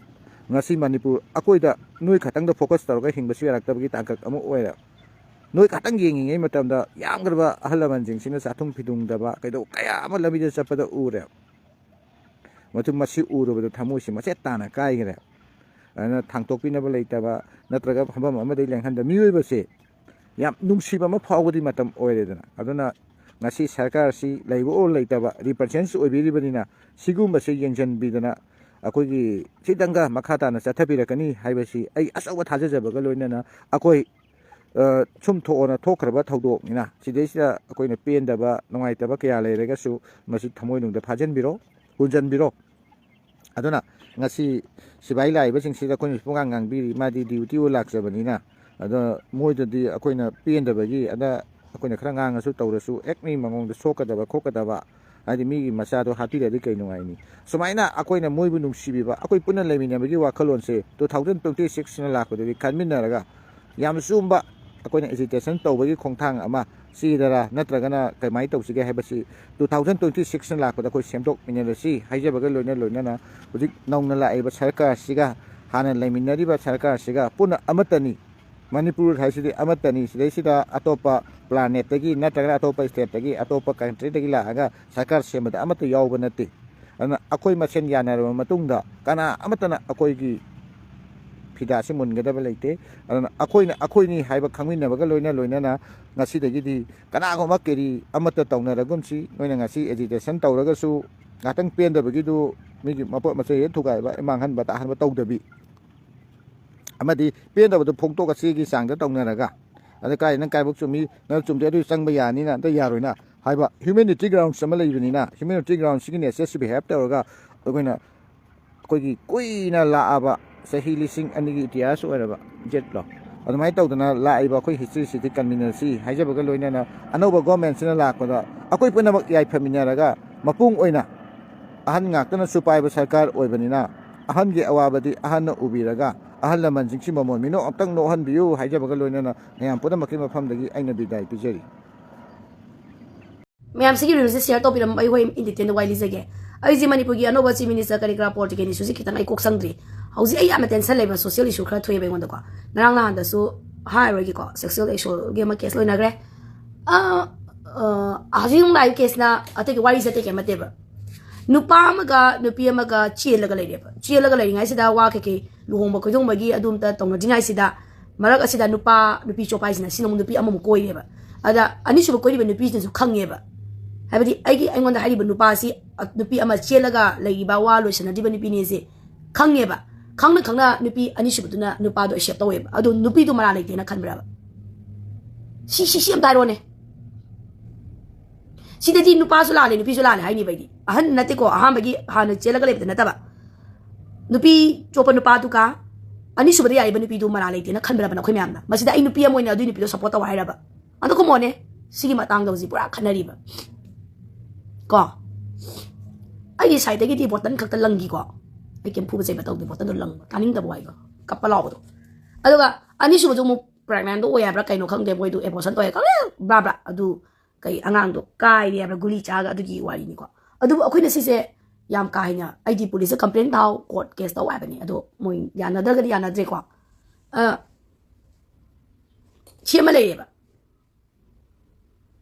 ꯉꯁꯤ ꯃꯅꯤꯄꯨꯔ ꯑꯩꯈꯣꯏꯗ ꯅꯣꯏ ꯈꯛꯇꯪꯗ focus ꯇꯧꯔꯒ ꯍꯤꯡꯕꯁꯨ ꯌꯥꯔꯛꯇꯕꯒꯤ ꯇꯥꯡꯀꯛ ꯑꯃ ꯑꯣꯏꯔꯦ꯫ ꯅꯣꯏ ꯈꯛꯇꯪ ꯌꯦꯡꯉꯤꯉꯩ ꯃꯇꯝꯗ ꯌꯥꯝꯈ꯭ꯔꯕ ꯑꯍꯜ ꯂꯃꯟꯁꯤꯡꯁꯤꯅ ꯆꯥꯊꯨꯡ ꯐꯤꯗꯨꯡꯗꯕ ꯀꯩꯗꯧ ꯀꯌꯥ ꯑꯃ ꯂꯝꯕꯤꯗ ꯆꯠꯄꯗ ꯎꯔꯦ꯫ ꯃꯗꯨ ꯃꯁꯤ ꯎꯔꯨꯕꯗ ꯊꯃꯣꯏꯁꯤ ꯃꯆꯦꯠ ꯇꯥꯅ ꯀꯥꯏꯈ꯭ꯔꯦ꯫ ꯑꯗꯨꯅ ꯊꯥꯡꯇꯣꯛꯄꯤꯅꯕ ꯂꯩꯇꯕ ꯅꯠꯇ꯭ꯔꯒ ꯐꯝꯐꯝ ꯑꯃꯗꯒꯤ ꯂꯦꯡꯍꯟꯗ ꯃꯤꯑꯣꯏꯕꯁꯦ ꯌꯥꯝ ꯅꯨꯡꯁꯤꯕ ꯑꯃ ꯐꯥꯎꯕꯗꯤ ꯃꯇꯝ ꯑꯣꯏꯔꯦꯗꯅ꯫ ꯑꯗꯨꯅ ꯉꯁꯤ ꯁꯔꯀꯥꯔꯁꯤ ꯂꯩꯕ ꯑꯣꯔ ꯂꯩꯇꯕ represent ꯑꯣꯏꯕꯤꯔꯤꯕꯅꯤꯅ ꯁꯤꯒꯨꯝꯕꯁꯦ ꯌꯦꯡꯁꯤꯟꯕꯤꯗꯅ ꯑꯩꯈꯣꯏꯒꯤ ꯁꯤꯗꯪꯒ ꯃꯈꯥ ꯇꯥꯅ ꯆꯠꯊꯕꯤꯔꯛꯀꯅꯤ ꯍꯥꯏꯕꯁꯤ ꯑꯩ ꯑꯆꯧꯕ ꯊꯥꯖꯖꯕꯒ ꯂꯣꯏꯅꯅ ꯑꯩꯈꯣꯏ ꯁꯨꯝ ꯊꯣꯛꯑꯣꯅ ꯊꯣꯛꯈ꯭ꯔꯕ ꯊꯧꯗꯣꯛꯅꯤꯅ ꯁꯤꯗꯩꯁꯤꯗ ꯑꯩꯈꯣꯏꯅ ꯄꯦꯟꯗꯕ ꯅꯨꯡꯉꯥꯏꯇꯕ ꯀꯌꯥ ꯂꯩꯔꯒꯁꯨ ꯃꯁꯤ ꯊꯃꯣꯏꯅꯨꯡꯗ ꯐꯥꯖꯤꯟꯕꯤꯔꯣ, ꯍꯨꯟꯖꯤꯟꯕꯤꯔꯣ꯫ ꯑꯗꯨꯅ ꯉꯁꯤ ꯁꯤꯕꯥꯏ ꯂꯥꯛꯏꯕꯁꯤꯡꯁꯤꯗ ꯑꯩꯈꯣꯏꯅꯁꯨ ꯄꯨꯡꯉꯥꯡ ꯉꯥꯡꯕꯤꯔꯤ, ꯃꯥꯗꯤ duty ꯑꯣꯏ ꯂꯥꯛꯆꯕꯅꯤꯅ꯫ ꯑꯗꯣ ꯃꯣꯏꯗꯗꯤ ꯑꯩꯈꯣꯏꯅ ꯄꯦꯟꯗꯕꯒꯤ ꯑꯗ ꯑꯩꯈꯣꯏꯅ ꯈꯔ ꯉꯥꯡꯉꯁꯨ ꯇꯧꯔꯁꯨ ꯑꯦꯛ ꯃꯤ ꯃꯉꯣꯟꯗ ꯁꯣꯛꯀꯗꯕ ꯈꯣꯠꯀꯗꯕ, ꯍꯥꯏꯗꯤ ꯃꯤꯒꯤ ꯃꯆꯥꯗꯣ ꯍꯥꯠꯄꯤꯔꯗꯤ ꯀꯩ ꯅꯨꯡꯉꯥꯏꯅꯤ? ꯁꯨꯃꯥꯏꯅ ꯑꯩꯈꯣꯏꯅ ꯃꯣꯏꯕꯨ ꯅꯨꯡꯁꯤꯕꯤꯕ, ꯑꯩꯈꯣꯏ ꯄꯨꯟꯅ ꯂꯩꯃꯤꯟꯅꯕꯒꯤ ꯋꯥꯈꯜꯂꯣꯟꯁꯦ two thousand twenty six ꯅ ꯂꯥꯛꯄꯗꯗꯤ ꯈꯟꯃꯤꯟꯅꯔꯒ ꯌꯥꯝ ꯆꯨꯝꯕ ꯑꯩꯈꯣꯏꯅ agitation ꯇꯧꯕꯒꯤ ꯈꯣꯡꯊꯥꯡ ꯑꯃ ꯁꯤꯗꯔꯥ ꯅꯠꯇ꯭ꯔꯒꯅ ꯀꯃꯥꯏꯅ ꯇꯧꯁꯤꯒꯦ ꯍꯥꯏꯕꯁꯤ two thousand twenty six ꯅ ꯂꯥꯛꯄꯗ ꯑꯩꯈꯣꯏ ꯁꯦꯝꯗꯣꯛꯃꯤꯟꯅꯔꯁꯤ ꯍꯥꯏꯖꯕꯒ ꯂꯣꯏꯅ ꯂꯣꯏꯅꯅ ꯍꯧꯖꯤꯛ ꯅꯧꯅ ꯂꯥꯛꯏꯕ ꯁꯔꯀꯥꯔꯁꯤꯒ ꯍꯥꯟꯅ ꯂꯩꯃꯤꯟꯅꯔꯤꯕ ꯁꯔꯀꯥꯔꯁꯤꯒ ꯄꯨꯟꯅ ꯑꯃꯠꯇꯅꯤ꯫ ꯃꯅꯤꯄꯨꯔ ꯍꯥꯏꯁꯤꯗꯤ ꯑꯃꯠꯇꯅꯤ꯫ ꯁꯤꯗꯩꯁꯤꯗ ꯑꯇꯣꯞꯄ planet ꯇꯒꯤ ꯅꯠꯇ꯭ꯔꯒꯅ ꯑꯇꯣꯞꯄ state ꯇꯒꯤ, ꯑꯇꯣꯞꯄ country ꯗꯒꯤ ꯂꯥꯛꯑꯒ ꯁꯔꯀꯥꯔ ꯁꯦꯝꯕꯗ ꯑꯃꯠꯇ ꯌꯥꯎꯕ ꯅꯠꯇꯦ꯫ ꯑꯗꯨꯅ ꯑꯩꯈꯣꯏ ꯃꯁꯦꯟ ꯌꯥꯅꯔꯕ ꯃꯇꯨꯡꯗ ꯀꯅꯥ ꯑꯃꯠꯇꯅ ꯑꯩꯈꯣꯏꯒꯤ ꯐꯤꯗꯥꯁꯤ ꯃꯨꯟꯒꯗꯕ ꯂꯩꯇꯦ꯫ ꯑꯗꯨꯅ ꯑꯩꯈꯣꯏꯅ ꯑꯩꯈꯣꯏꯅꯤ ꯍꯥꯏꯕ ꯈꯪꯃꯤꯟꯅꯕꯒ ꯂꯣꯏꯅ ꯂꯣꯏꯅꯅ ꯉꯁꯤꯗꯒꯤꯗꯤ ꯀꯅꯥꯒꯨꯝꯕ carry ꯑꯃꯠꯇ ꯇꯧꯅꯔꯒꯨꯝꯁꯤ꯫ ꯅꯣꯏꯅ ꯉꯁꯤ agitation ꯇꯧꯔꯒꯁꯨ ꯉꯥꯛꯇꯪ ꯄꯦꯟꯗꯕꯒꯤꯗꯨ ꯃꯤꯒꯤ ꯃꯄꯣꯠ ꯃꯆꯩ ꯍꯦꯛ ꯊꯨꯒꯥꯏꯕ, ꯃꯥꯡꯍꯟꯕ ꯇꯥꯍꯟꯕ ꯇꯧꯗꯕꯤ, ꯑꯃꯗꯤ ꯄꯦꯟꯗꯕꯗꯨ ꯐꯣꯡꯗꯣꯛꯑ ꯆꯦꯒꯤ ꯆꯥꯡꯗ ꯇꯧꯅꯔꯒ ꯑꯗ ꯀꯥꯏ ꯅꯪ ꯀꯥꯏꯕꯣꯛ ꯆꯨꯝꯃꯤ, ꯅꯪ ꯆꯨꯝꯗꯦ, ꯑꯗꯨ ꯆꯪꯕ ꯌꯥꯅꯤꯅ ꯑꯝꯇ ꯌꯥꯔꯣꯏꯅ ꯍꯥꯏꯕ humanity grounds ꯑꯃ ꯂꯩꯕꯅꯤꯅ, humanity groundsꯁꯤꯒꯤ nature ꯁꯤ behave ꯇꯧꯔꯒ ꯑꯩꯈꯣꯏꯅ ꯑꯩꯈꯣꯏꯒꯤ ꯀꯨꯏꯅ ꯂꯥꯛꯑꯕ ꯆꯍꯤ ꯂꯤꯁꯤꯡ ꯑꯅꯤꯒꯤ ꯏꯇꯤꯍꯥꯁ ꯑꯣꯏꯔꯕ ꯖꯦꯠꯂꯣ, ꯑꯗꯨꯃꯥꯏꯅ ꯇꯧꯗꯅ ꯂꯥꯛꯏꯕ ꯑꯩꯈꯣꯏ historyꯁꯤꯗꯤ ꯀꯟꯃꯤꯟꯅꯁꯤ ꯍꯥꯏꯖꯕꯒ ꯂꯣꯏꯅꯅ ꯑꯅꯧꯕ governmentꯁꯤꯅ ꯂꯥꯛꯄꯗ ꯑꯩꯈꯣꯏ ꯄꯨꯝꯅꯃꯛ ꯌꯥꯏꯐꯃꯤꯟꯅꯔꯒ ꯃꯄꯨꯡ ꯑꯣꯏꯅ ꯑꯍꯟ ꯉꯥꯛꯇꯅꯁꯨ ꯄꯥꯏꯕ ꯁꯔꯀꯥꯔ ꯑꯣꯏꯕꯅꯤꯅ ꯑꯍꯟꯒꯤ ꯑꯋꯥꯕꯗꯤ ꯑꯍꯟꯅ ꯎꯕꯤꯔꯒ ꯑꯍꯜ ꯂꯃꯟꯁꯤꯡꯁꯤ ꯃꯃꯣꯟ ꯃꯤꯅꯣꯛ ꯑꯝꯇꯪ ꯅꯣꯛꯍꯟꯕꯤꯌꯨ ꯍꯥꯏꯖꯕꯒ ꯂꯣꯏꯅꯅ ꯃꯌꯥꯝ ꯄꯨꯝꯅꯃꯛꯀꯤ ꯃꯐꯝꯗꯒꯤ ꯑꯩꯅ ꯕꯤꯗꯥꯏ ꯄꯤꯖꯔꯤ꯫ ꯃꯌꯥꯝꯁꯤꯒꯤ ꯔꯤꯜꯁꯦ ꯁꯤꯌꯔ ꯇꯧꯕꯤꯔꯝꯕ ꯑꯩ ꯍꯣꯏ ꯏꯟ ꯗꯤꯇꯦꯜꯗ ꯋꯥꯔꯤ ꯂꯤꯖꯒꯦ꯫ ꯑꯩꯁꯦ ꯃꯅꯤꯄꯨꯔꯒꯤ ꯑꯅꯧꯕ ꯆꯤꯐ ꯃꯤꯅꯤꯁꯇꯔ ꯀꯔꯤ ꯀꯔꯥ ꯄꯣꯔꯇꯤꯀꯦꯟ ꯏꯁꯨꯁꯦ ꯈꯤꯇꯪ ꯑꯩ ꯀꯣꯛ ꯆꯪꯗ꯭ꯔꯤ꯫ ꯍꯧꯖꯤꯛ ꯑꯩ ꯌꯥꯝꯅ ꯇꯦꯟꯁꯟ ꯂꯩꯕ ꯁꯣꯁꯤꯌꯦꯜ ꯏꯁꯨ ꯈꯔ ꯊꯣꯛꯑꯦꯕ ꯑꯩꯉꯣꯟꯗꯀꯣ꯫ ꯉꯔꯥꯡ ꯅꯍꯥꯟꯗꯁꯨ ꯍꯥꯏꯔꯔꯣꯏꯒꯦꯀꯣ, ꯁꯦꯛꯁꯨꯋꯦꯜ ꯑꯦꯁꯣꯜꯒꯤ ꯑꯃ ꯀꯦꯁ ꯂꯣꯏꯅꯈ꯭ꯔꯦ꯫ ꯑ, ꯑ, ꯍꯧꯖꯤꯛ ꯑꯃꯨꯛ ꯂꯥꯛꯏꯕ ꯀꯦꯁꯅ ꯑꯇꯩꯒꯤ ꯋꯥꯔꯤꯁꯦ ꯑꯇꯩ ꯀꯩꯝ ꯅꯠꯇꯦꯕ꯫ ꯅꯨꯄꯥ ꯑꯃꯒ ꯅꯨꯄꯤ ꯑꯃꯒ ꯆꯦꯜꯂꯒ ꯂꯩꯔꯦꯕ꯫ ꯆꯦꯜꯂꯒ ꯂꯩꯔꯤꯉꯩꯁꯤꯗ ꯋꯥ ꯀꯩꯀꯩ ꯂꯨꯍꯣꯡꯕ ꯈꯣꯏꯗꯣꯡꯕꯒꯤ ꯑꯗꯨ ꯑꯝꯇ ꯇꯧꯅꯗ꯭ꯔꯤꯉꯩꯁꯤꯗ ꯃꯔꯛ ꯑꯁꯤꯗ ꯅꯨꯄꯥ ꯅꯨꯄꯤ ꯆꯣꯞꯄ ꯍꯥꯏꯁꯤꯅ ꯁꯤꯅ ꯑꯃꯨꯛ ꯅꯨꯄꯤ ꯑꯃꯃꯨꯛ ꯀꯣꯏꯔꯦꯕ꯫ ꯑꯗ ꯑꯅꯤꯁꯨꯕ ꯀꯣꯏꯔꯤꯕ ꯅꯨꯄꯤꯁꯤꯅꯁꯨ ꯈꯪꯉꯦꯕ꯫ ꯍꯥꯏꯕꯗꯤ ꯑꯩꯒꯤ ꯑꯩꯉꯣꯟꯗ ꯍꯥꯏꯔꯤꯕ ꯅꯨꯄꯥꯁꯤ, ꯑ, ꯅꯨꯄꯤ ꯑꯃ ꯆꯦꯜꯂꯒ ꯂꯩꯔꯤꯕ ꯋꯥ ꯂꯣꯏꯁꯟꯅꯗ꯭ꯔꯤꯕ ꯅꯨꯄꯤꯅꯦꯁꯦ ꯈꯪꯉꯦꯕ꯫ ꯈꯪꯅ ꯈꯪꯅ ꯅꯨꯄꯤ ꯑꯅꯤꯁꯨꯕꯗꯨꯅ ꯅꯨꯄꯥꯗꯣ ꯑꯦꯛꯁꯦꯞ ꯇꯧꯋꯦꯕ꯫ ꯑꯗꯣ ꯅꯨꯄꯤꯗꯣ ꯃꯔꯥꯜ ꯂꯩꯇꯦꯅ ꯈꯟꯕ꯭ꯔꯕ? ꯁꯤ, ꯁꯤ, ꯁꯤ ꯑꯝꯇ ꯍꯥꯏꯔꯣꯅꯦ꯫ ꯁꯤꯗꯗꯤ ꯅꯨꯄꯥꯁꯨ ꯂꯥꯜꯂꯦ, ꯅꯨꯄꯤꯁꯨ ꯂꯥꯜꯂꯦ ꯍꯥꯏꯅꯤꯕ ꯑꯩꯗꯤ꯫ ꯑꯍꯟ ꯅꯠꯇꯦꯀꯣ, ꯑꯍꯥꯟꯕꯒꯤ ꯍꯥꯟꯅ ꯆꯦꯜꯂꯒ ꯂꯩꯕꯗ ꯅꯠꯇꯕ꯫ ꯅꯨꯄꯤ ꯆꯣꯞꯄ ꯅꯨꯄꯥꯗꯨꯒ ꯑꯅꯤꯁꯨꯕꯗ ꯌꯥꯏꯕ ꯅꯨꯄꯤꯗꯨ ꯃꯔꯥꯜ ꯂꯩꯇꯦꯅ ꯈꯟꯕ꯭ꯔꯕ ꯅꯈꯣꯏ ꯃꯌꯥꯝꯅ? ꯃꯁꯤꯗ ꯑꯩ ꯅꯨꯄꯤ ꯑꯃ ꯑꯣꯏꯅ ꯑꯗꯨꯏ ꯅꯨꯄꯤꯗꯣ ꯁꯞꯄꯣꯔꯠ ꯇꯧ ꯍꯥꯏꯔꯕ? ꯑꯗꯣ ꯈꯨꯝꯃꯣꯅꯦ꯫ ꯁꯤꯒꯤ ꯃꯇꯥꯡꯗ ꯍꯧꯖꯤꯛ ꯄꯨꯔꯥ ꯈꯠꯅꯔꯤꯕ꯫ ꯀꯣ? ꯑꯩꯒꯤ ꯁꯥꯏꯠꯇꯒꯤꯗꯤ ꯕꯣꯇꯜ ꯈꯛꯇ ꯂꯪꯈꯤꯀꯣ꯫ ꯑꯩ ꯀꯩꯝ ꯐꯨꯕ ꯆꯩꯕ ꯇꯧꯗꯦ, ꯕꯣꯇꯜꯗꯣ ꯂꯪꯕ꯫ ꯇꯥꯅꯤꯡꯗꯕ ꯋꯥꯏꯗꯣ꯫ ꯀꯞꯄ ꯂꯥꯎꯕꯗꯣ꯫ ꯑꯗꯨꯒ ꯑꯅꯤꯁꯨꯕꯗꯨ ꯑꯃꯨꯛ ꯄ꯭ꯔꯦꯒꯅꯦꯟꯗꯣ ꯑꯣꯏ ꯍꯥꯏꯕ꯭ꯔꯥ ꯀꯩꯅꯣ ꯈꯪꯗꯦ, ꯃꯣꯏꯗꯣ ꯑꯦꯕꯣꯔꯁꯟ ꯇꯧꯋꯦ ꯈꯪꯗꯦ, ꯕ꯭ꯂꯥ ꯕ꯭ꯂꯥ꯫ ꯑꯗꯨ ꯀꯩ ꯑꯉꯥꯡꯗꯣ ꯀꯥꯏꯔꯦ ꯍꯥꯏꯕ꯭ꯔꯥ, ꯒꯨꯂꯤ ꯆꯥꯒ, ꯑꯗꯨꯒꯤ ꯋꯥꯔꯤꯅꯤꯀꯣ꯫ ꯑꯗꯨꯕꯨ ꯑꯩꯈꯣꯏꯅ ꯁꯤꯁꯦ ꯌꯥꯝ ꯀꯥ ꯍꯦꯟꯅ, ꯑꯩꯗꯤ ꯄꯨꯂꯤꯁꯇ ꯀꯝꯄ꯭ꯂꯦꯟ ꯊꯥꯎ, ꯀꯣꯔꯠ ꯀꯦꯁ ꯇꯧ ꯍꯥꯏꯕꯅꯤ꯫ ꯑꯗꯣ ꯃꯣꯏ ꯌꯥꯅꯗ꯭ꯔꯒꯗꯤ ꯌꯥꯅꯗ꯭ꯔꯦꯀꯣ꯫ ꯑ, ꯁꯤ ꯑꯃ ꯂꯩꯔꯦꯕ꯫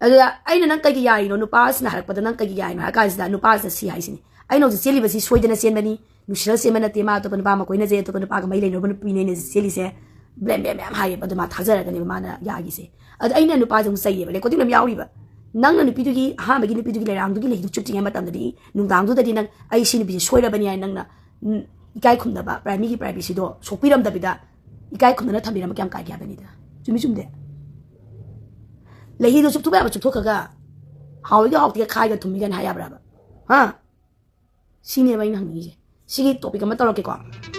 ꯑꯗꯨꯗ ꯑꯩꯅ ꯅꯪ ꯀꯩꯒꯤ ꯌꯥꯔꯤꯅꯣ, ꯅꯨꯄꯥꯁꯤꯅ ꯍꯥꯏꯔꯛꯄꯗ ꯅꯪ ꯀꯩꯒꯤ ꯌꯥꯔꯤꯅꯣ ꯍꯥꯏ ꯀꯥꯟꯁꯤꯗ ꯅꯨꯄꯥꯁꯤꯅ ꯁꯤ ꯍꯥꯏꯁꯤꯅꯤ, "ꯑꯩꯅ ꯍꯧꯖꯤꯛ ꯆꯦꯜꯂꯤꯕꯁꯤ ꯁꯣꯏꯗꯅ ꯆꯦꯟꯕꯅꯤ, ꯅꯨꯡꯁꯤꯔ ꯆꯦꯟꯕ ꯅꯠꯇꯦ, ꯃꯥ ꯑꯇꯣꯞꯄ ꯅꯨꯄꯥ ꯑꯃ ꯀꯣꯏꯅꯖꯩ, ꯑꯇꯣꯞꯄ ꯅꯨꯄꯥꯒ ꯃꯩ ꯂꯩꯅꯔꯨꯕ ꯅꯨꯄꯤꯅꯦ ꯑꯩꯅ ꯍꯧꯖꯤꯛ ꯆꯦꯜꯂꯤꯁꯦ", ꯕ꯭ꯂꯦꯝ ꯕ꯭ꯂꯦꯝ ꯃꯌꯥꯝ ꯍꯥꯏꯌꯦꯕ꯫ ꯑꯗꯨ ꯃꯥ ꯊꯥꯖꯔꯒꯅꯦꯕ ꯃꯥꯅ ꯌꯥꯒꯤꯁꯦ꯫ ꯑꯗ ꯑꯩꯅ ꯅꯨꯄꯥꯁꯦ ꯑꯃꯨꯛ ꯆꯩꯌꯦꯕ, ꯔꯦꯀꯣꯔꯗꯤꯡ ꯑꯗꯨꯝ ꯌꯥꯎꯔꯤꯕ, "ꯅꯪꯅ ꯅꯨꯄꯤꯗꯨꯒꯤ, ꯑꯍꯥꯟꯕꯒꯤ ꯅꯨꯄꯤꯗꯨꯒꯤ ꯂꯩꯔꯥꯡꯗꯨꯒꯤ ꯂꯩꯗꯨ ꯆꯨꯞꯇ꯭ꯔꯤꯉꯩ ꯃꯇꯝꯗꯗꯤ, ꯅꯨꯡꯗꯥꯡꯗꯨꯗꯗꯤ ꯅꯪ ꯑꯩ ꯁꯤ ꯅꯨꯄꯤꯁꯦ ꯁꯣꯏꯔꯕꯅꯤ ꯍꯥꯏꯅ ꯅꯪꯅ, ꯎꯝ, ꯏꯀꯥꯏ ꯈꯨꯝꯅꯕ, ꯄ꯭ꯔꯥꯏ-, ꯃꯤꯒꯤ ꯄ꯭ꯔꯥꯏꯚꯦꯁꯤꯗꯣ ꯁꯣꯛꯄꯤꯔꯝꯗꯕꯤꯗ ꯏꯀꯥꯏ ꯈꯨꯝꯅꯅ ꯊꯝꯕꯤꯔꯝꯕ ꯀꯌꯥꯝ ꯀꯥꯏꯒꯦ ꯍꯥꯏꯕꯅꯤꯗ꯫ ꯆꯨꯝꯃꯤ ꯆꯨꯝꯗꯦ?" ꯂꯩꯍꯤꯗꯣ ꯆꯨꯞꯊꯣꯛꯄ ꯌꯥꯕ ꯆꯨꯞꯊꯣꯛꯈ꯭ꯔꯒ, ꯍꯥꯎꯏꯒ ꯍꯥꯎꯇꯦꯒ ꯈꯥꯏꯒ ꯊꯨꯝꯃꯤꯒꯅ ꯍꯥꯏ ꯌꯥꯕ꯭ꯔꯕ? ꯍꯥ? ꯁꯤꯅꯦꯕ ꯑꯩꯅ ꯍꯪꯅꯤꯡꯉꯤꯁꯦ꯫ ꯁꯤꯒꯤ ꯇꯣꯄꯤꯛ ꯑꯃ ꯇꯧꯔꯛꯀꯦꯀꯣ꯫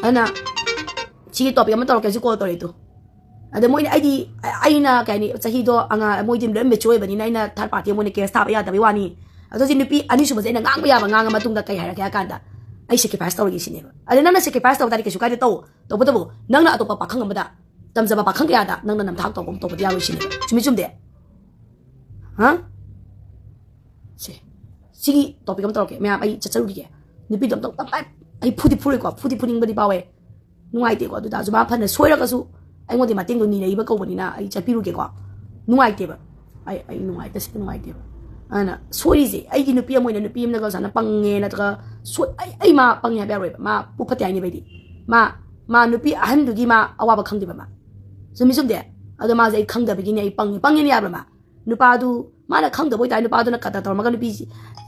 ꯑꯗꯨꯅ ꯁꯤꯒꯤ ꯇꯣꯄꯤꯛ ꯑꯃ ꯇꯧꯔꯛꯀꯦ, ꯍꯧꯖꯤꯛ ꯀꯣꯜ ꯇꯧꯔꯛꯏꯗꯣ꯫ ꯑꯗ ꯃꯣꯏꯅ, ꯑꯩꯗꯤ, ꯑꯩꯅ ꯀꯩ ꯍꯥꯏꯅꯤ, ꯆꯍꯤꯗꯣ ꯑꯉꯥꯡ, ꯃꯣꯏꯗꯤ ꯂꯣꯏ ꯃꯦꯆꯣꯔ ꯑꯣꯏꯕꯅꯤꯅ ꯑꯩꯅ ꯊꯥꯔꯠ ꯄꯥꯔꯇꯤ ꯑꯃ ꯑꯣꯏꯅ ꯀꯦꯁ ꯊꯥꯕ ꯌꯥꯗꯕꯩ ꯋꯥꯅꯤ꯫ ꯑꯗꯣ ꯍꯧꯖꯤꯛ ꯅꯨꯄꯤ ꯑꯅꯤꯁꯨꯕꯁꯦ ꯑꯩꯅ ꯉꯥꯡꯕ ꯌꯥꯕ ꯉꯥꯡꯉ ꯃꯇꯨꯡꯗ ꯀꯩ ꯍꯥꯏꯔꯛꯀꯦ ꯍꯥꯏ ꯀꯥꯟꯗ, "ꯑꯩ ꯁꯦꯀ꯭ꯔꯤꯐꯥꯏꯁ ꯇꯧꯔꯒꯦ" ꯁꯤꯅꯦꯕ꯫ ꯑꯗ ꯅꯪꯅ ꯁꯦꯀ꯭ꯔꯤꯐꯥꯏꯁ ꯇꯧ ꯇꯥꯔꯗꯤ ꯀꯩꯁꯨ ꯀꯥꯏꯗꯦ, ꯇꯧ꯫ ꯇꯧꯕꯇꯕꯨ ꯅꯪꯅ ꯑꯇꯣꯞꯄ ꯄꯥꯈꯪ ꯑꯃꯗ, ꯇꯝꯖꯕ ꯄꯥꯈꯪ ꯀꯌꯥꯗ ꯅꯪꯅ ꯅꯝꯊꯥꯛ ꯇꯧꯕ ꯑꯃ ꯇꯧꯕꯗꯤ ꯌꯥꯔꯣꯏ ꯁꯤꯅꯦꯕ꯫ ꯆꯨꯝꯃꯤ ꯆꯨꯝꯗꯦ? ꯍꯥ? ꯁꯦ, ꯁꯤꯒꯤ ꯇꯣꯄꯤꯛ ꯑꯃ ꯇꯧꯔꯛꯀꯦ ꯃꯌꯥꯝ, ꯑꯩ ꯆꯠꯆꯔꯨꯈꯤꯒꯦ꯫ ꯅꯨꯄꯤꯗꯣ ꯑꯝꯇ, ꯑꯝꯇ, ꯑꯩ ꯐꯨꯗꯤ ꯐꯨꯔꯣꯏꯀꯣ, ꯐꯨꯗꯤ ꯐꯨꯅꯤꯡꯕꯗꯤ ꯐꯥꯎꯋꯦ, ꯅꯨꯡꯉꯥꯏꯇꯦꯀꯣ꯫ ꯑꯗꯨ ꯇꯥꯔꯁꯨ ꯃꯥ ꯐꯅ ꯁꯣꯏꯔꯒꯁꯨ ꯑꯩꯉꯣꯟꯗ ꯃꯇꯦꯡꯗꯣ ꯅꯤꯔꯛꯏꯕ ꯀꯧꯕꯅꯤꯅ ꯑꯩ ꯆꯠꯄꯤꯔꯨꯒꯦꯀꯣ꯫ ꯅꯨꯡꯉꯥꯏꯇꯦꯕ, ꯑꯩ, ꯑꯩ ꯅꯨꯡꯉꯥꯏ-, ꯇꯁꯦꯡꯅ ꯅꯨꯡꯉꯥꯏꯇꯦꯕ꯫ ꯑꯗꯨꯅ ꯁꯣꯏꯔꯤꯁꯦ, ꯑꯩꯒꯤ ꯅꯨꯄꯤ ꯑꯃ ꯑꯣꯏꯅ ꯅꯨꯄꯤ ꯑꯃꯅꯒ ꯁꯨꯃꯥꯏꯅ ꯄꯪꯉꯦ ꯅꯠꯇ꯭ꯔꯒ ꯁꯣꯏ-, ꯑꯩ, ꯑꯩ ꯃꯥ ꯄꯪꯉꯦ ꯍꯥꯏꯕ ꯌꯥꯔꯣꯏꯕ꯫ ꯃꯥ ꯄꯨꯛ ꯐꯠꯇꯦ ꯍꯥꯏꯅꯦꯕ ꯑꯩꯗꯤ꯫ ꯃꯥ, ꯃꯥ ꯅꯨꯄꯤ ꯑꯍꯟꯗꯨꯒꯤ ꯃꯥ ꯑꯋꯥꯕ ꯈꯪꯗꯦꯕ ꯃꯥ꯫ ꯆꯨꯝꯃꯤ ꯆꯨꯝꯗꯦ? ꯑꯗꯣ ꯃꯥꯁꯦ ꯑꯩ ꯈꯪꯗꯕꯒꯤꯅꯦ, ꯑꯩ ꯄꯪꯉꯦ, ꯄꯪꯉꯦꯅ ꯌꯥꯕ꯭ꯔꯥ ꯃꯥ? ꯅꯨꯄꯥꯗꯨ, ꯃꯥꯅ ꯈꯪꯗꯕ ꯑꯣꯏꯇꯥꯔꯗꯤ ꯅꯨꯄꯥꯗꯨꯅ ꯀꯗꯔ ꯇꯧꯔꯝꯃꯒ ꯅꯨꯄꯤ